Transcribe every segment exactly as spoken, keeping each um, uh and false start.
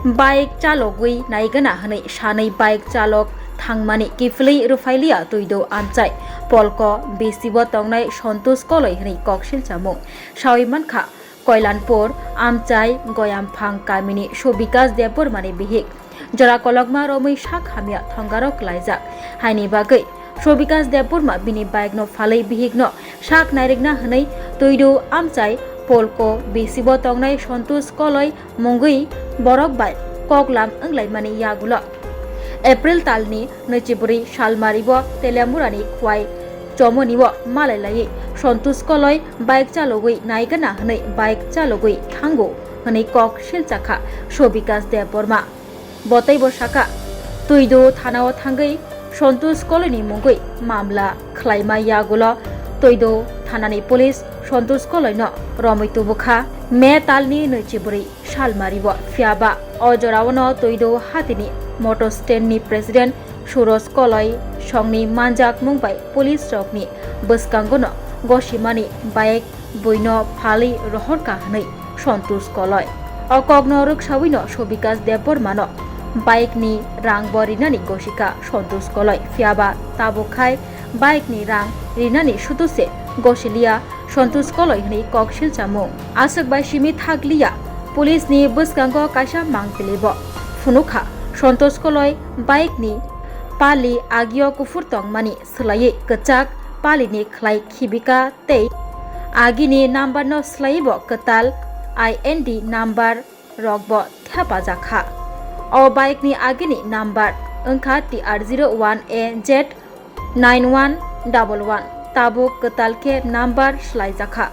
Bike chalogwi naigana hwnwi sanwi bike chalok thangmani kiphilwi rwphailiya Twido amchai polko bisibo tongnai Santosh Koloi hwnwi koksilchamung sawi mankha. Koilanpur amchai Goyamphang kamini Subikas Debbarmani bihik jora kolokma romwi sak hamya thongaro klaijak haini bagwi Subikas Debbarma bini bike no phalwi bihik no sak nairikna hwnwi Twido amchai polko bisibo tongnai Santosh Koloi mungwi borok bai koklam wnglaimani yagulo. April talni nwichibrwi salmaribo Telemurani Khwai Chomoni o malai laiwi Santosh Koloi bike chalogwi naigana hwnwi bike chalogwi thango hwnwi kok silchakha Subikas Debbarma. Bo teibo saka, Twido thanao thangwi Santosh Koloini mungwi mamla khlaima yagulo Twido thanani police Santosh Koloino romwi tubukha. May talni nwichibrwi salmari o. Phiya ba o jorao no Twido hatini motor stand ni president Suros Koloi songni manjakmung bai police rokni bwskango no gosimani bike buino phalwi rohorkha hwnwi Santosh Koloi. O kokno rwksawi no Subikas Debbarma no bike ni rang bo rinani gosika Santosh Koloi. Phiya ba tabuk khai bike ni rang rinani sudu se gosiliya Santosh Koloi hwnwi kok silchamung. Aswk bai simi thakliya, police ni bwskango kaisa mangpili bo phunukha. Santosh Koloi bike ni pali agio kuphur tongmani swlaiwi kwchak pali ni khlai khibika tei agini number no swlaiwi bo kwtal I N D number rok bo thepajakha. O bike ni agini number wngkha T R zero one A Z nine one double one, tabuk kwtal khe number swlaijakha.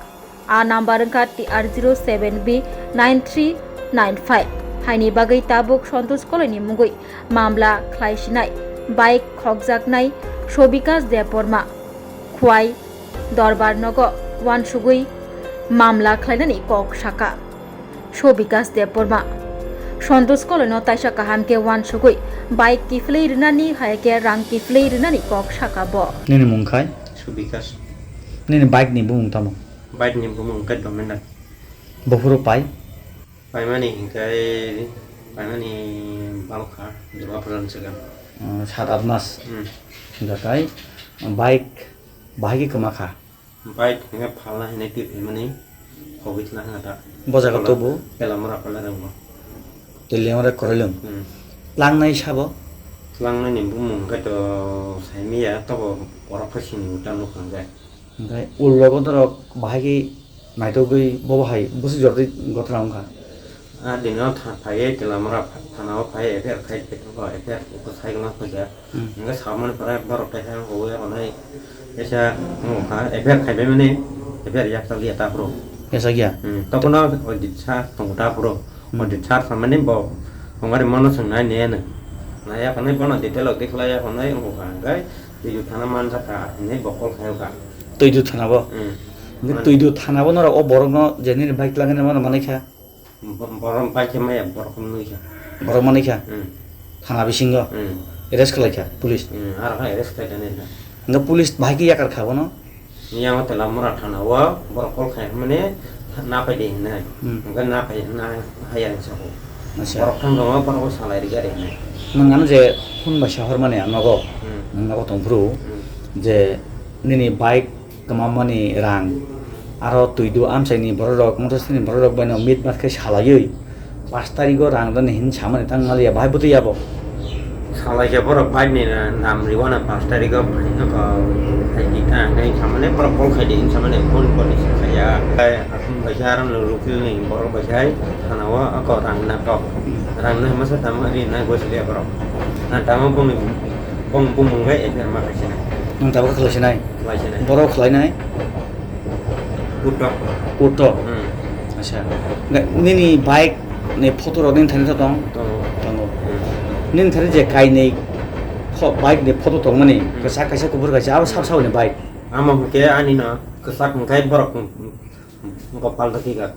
A number wngkha T R zero seven B nine three nine five. Haini bagwi tabuk Santosh Koloini mungwi mamla khlaisinai bike khokjaknai Sobikas Debbarma Khwai Dorbar nogo uansugwi mamla khlainani kok saka. Sobikas Debbarma Santosh Koloino taisa kaham khe uansugwi bike kiphilwi rwnani hai khe rang kiphilwi rwnani kok saka bo. Nini mung khai? Subikas. Nini bike ni bumung tamo? Bike ni bumung khe Dominar. Bophuru pai? Paimani hinkhe, paimani balokha, Durga Puja ni swkang. Hmm, sat at mas. Hmm. Hingkha kai, bike bahai khe kwma kha? Bike hingkhe phalna hinwi twi phaimani, khogwi thwna hwnka ta. Bo jaga tobo? Telamura Koilwng. Telamura Koilwng. Hmm. Tlangnai sabo? Tlangnai ni bumung hwnkhe to saimiya, tobo borok khe sini uta nukha hwnkhe. Hingkhe ulo borok bahai khe naitugwi bobo hai bwswk jordi gothra wngkha. A dino tha-, phaiwi Telamura pha-, thana o phai F I R khai, F I R uko cycle no khaijak. Hmm. Hingke samani pore borok kaisa wngkha, wngkha kaisa wngkha, F I R khaibaimani, F I R yakchak liya ta phuru. Yakchak ya? Hmm, tokono o disa tongo ta phuru. Hmm. O disa samani bo wngkha mano swngnai nene. Naiya khwnai bono detail o tikhlaiya khwnai wngkha hingke twidu thana manjakha hinui bo call khaiyokha. Twidu thana bo? Hmm. Hingke twidu thana bo norok o borokno je nini bike lagani mano manai kha? Bo-, borok bai khe maya, borok nui kha. Borok manui kha? Hmm. Thana bisingo? Hmm. Arrest khlai kha police? Hmm, aro kha arrest khlai kha nai kha. Hingke police bahai khe yakar kha bono? Yang o Telamura thana o borok call khai mane na pai de hinai. Hmm. Hingke na pai na haya ni sabo. Acha. Borok thang tongo, borok o salai ri gari hinai. Nwng ano je phone bai sahor mani ang nogo. Hmm. Nwng nogo tong phuru. Hmm. Je nini bike kwmamani rang, aro twidu amchaini bororok, mothosini bororok baino mitmat khe salaiwi, pash tarigo rang rwni hinwi samani tang maliya, bahai bwtwi yabo? Salai khe borok bike ni nam riwana pash tarigo phai nokho, hai di ta hinwi samani borok call khai di hinwi samani phone call ni sakhaiya. Hai akhum bai khe aro no rukil ni borok bai khe hai thana o ako rang na tok. Rang no masa tamo ri na gosiliya borok. Na tamo bongni bong bumung hai F I R ma khai sinai. Nang tabuk khlai sinai? Khlai sinai. Borok khlainai? Kutok. Kutok? Hmm. Acha. Nini bike ni photo rok nini thani tong? Tongo. Tongo. Hmm. Nini thani je kainwi pho-, bike ni photo tongmani, hmm, kwchak kaisa kuphur kaisa, abo sab saboni bike? Amo hwnkhe ani no kwchak hwnkhe borok Gopal Dokika.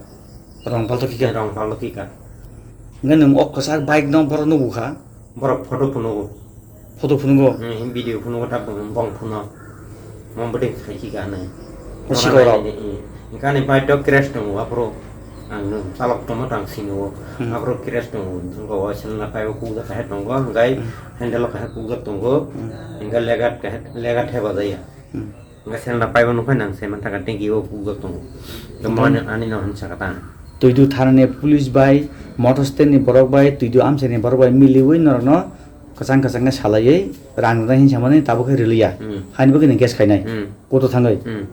Rongpal Dokika? Rongpal Dokika. Hwnkhe nwng o kwchak bike no borok nugo kha? Borok photo phunugo. Photo phunugo? Hmm, video phunugo ta bong, bong phuno. Mo bwtwi khai khe gana. O sikao rok? Hingke ani bike do crash tongo aphuru. Ang chalok tongma tang sini o. Hmm. Aborok crash tongo. Jwng o sel na pai o kukjak kahai tongo. Hingkai Hmm. handle o kahai kukjak tongo. Hmm. Hingkai legat kahai, legat hai bajaya. Hmm. Hingkai sel na pai o nukhai nang se man thaka tanki o kukjak tongo. Hmm. Ani, ani no hinsa kata. Tuidu thanani police bai, motor stand ni borok bai, tuidu amchai ni borok bai miliwi norokno kwchang kwchang khe salaiwi rang rwna hinsa mani tabuk khe rwliya. Hmm. Haini bagwi nang case khainai. Hmm. Koto thangwi. Hmm.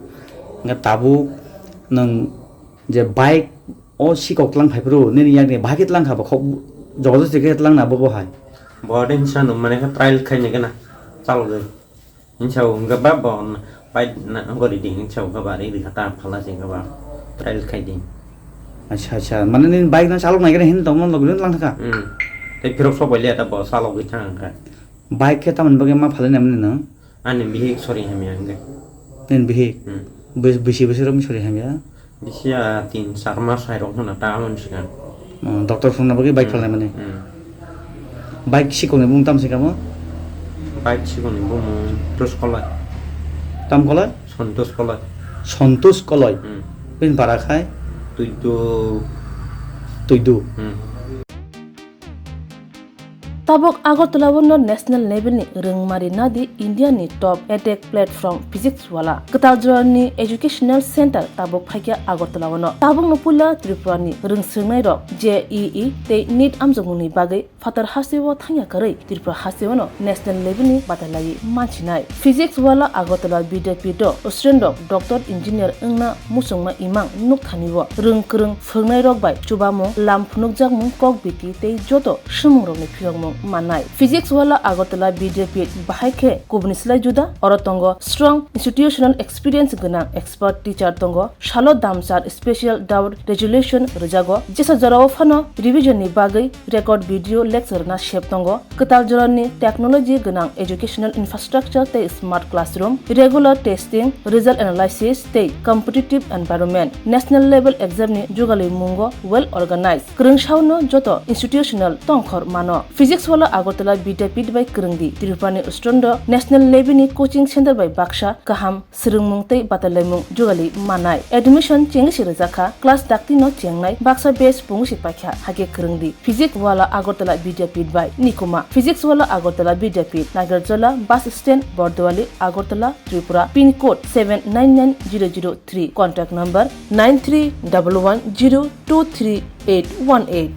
Hingke tabuk nang je bike o sikok tlang phai phuru nini yakni bahai khe tlang kha bo khok jabardasti khe tlang na bo bo hai. Bo de hinsa no mane khe trial khai ni gana chalok de. Hinsa o hingke ba bo bike na gori di hinsa o ba ri ri kha ta phala se ba trial khai di. Acha acha mane nini bike na chalok nai gana hin tong man logri tlang kha. Hmm. Tei phirok sok bai le ta bo chalok gwi thang kha. Bike khe tamoni bagwi ma phalai nai mani no? Ani bihik sori hamya hingke. Nini bihik? Hmm. Bisi bisi rok sori hamya? Bisi a tin char mas hai rok hwnna ta amon sikang. Oh, doctor phunukna bagwi bike Hmm. phalai mani. Hmm. Bike sikoni bung tam sikamo? Bike sikoni bung Santosh Koloi. Tam Koloi? Santosh Koloi. Santosh Koloi. Hmm. Pin para khai? Tuidu. Tuidu. Hmm. Tabuk Agartala o no national level ni rwngmari nadi India ni top edtech platform Physics Wala. Kwtal jora ni educational center tabuk phaikya Agartala o no. Tabuk no puila Tripura ni rwngswrwngnai rok J E E tei NEET amjokmung ni bagwi phatar hasteo thangya kwrwi Tripura hasteo no national level ni batai laiwi manchinai. Physics Wala Agartala Vidyapith o student rok doctor engineer wngna muchungma imang nukthani o rwng kwrwng phwrwngnairok bai chubamung, lam phunukjakmung, kok biti tei joto swngmungrokni phiyokmung mannai. Physics Wala Agartala Vidyapith bahai khe kubuni slai juda, oro tongo strong institutional experience gwnang expert teacher tongo, salo damchar special doubt resolution rwjago, jesa jorao phano revision ni bagwi record video lecture na sep tongo, kwtal jorani technology gwnang educational infrastructure tei smart classroom, regular testing, result analysis tei competitive environment, national level exam ni jugalwi mungo well organized. Kwrwngsao no joto institutional tongkhor mano. Physics Wala Agartala Vidyapith bai kwrwngdi. Tripura ni student rok national level ni coaching center bai baksa kaham swrwngmung tei batalaimung jugali manai. Admission chengwi se rwjakha, class dakti no chengnai, baksa batch pungwi se paikha, hakhe kwrwngdi. Physics Wala Agartala Vidyapith bai Nikuma. Physics Wala Agartala Vidyapith, Nagarjola bus stand, Bordowali, Agartala, Tripura, pin code seven nine nine zero zero three, contact number nine three double one zero two three eight one eight.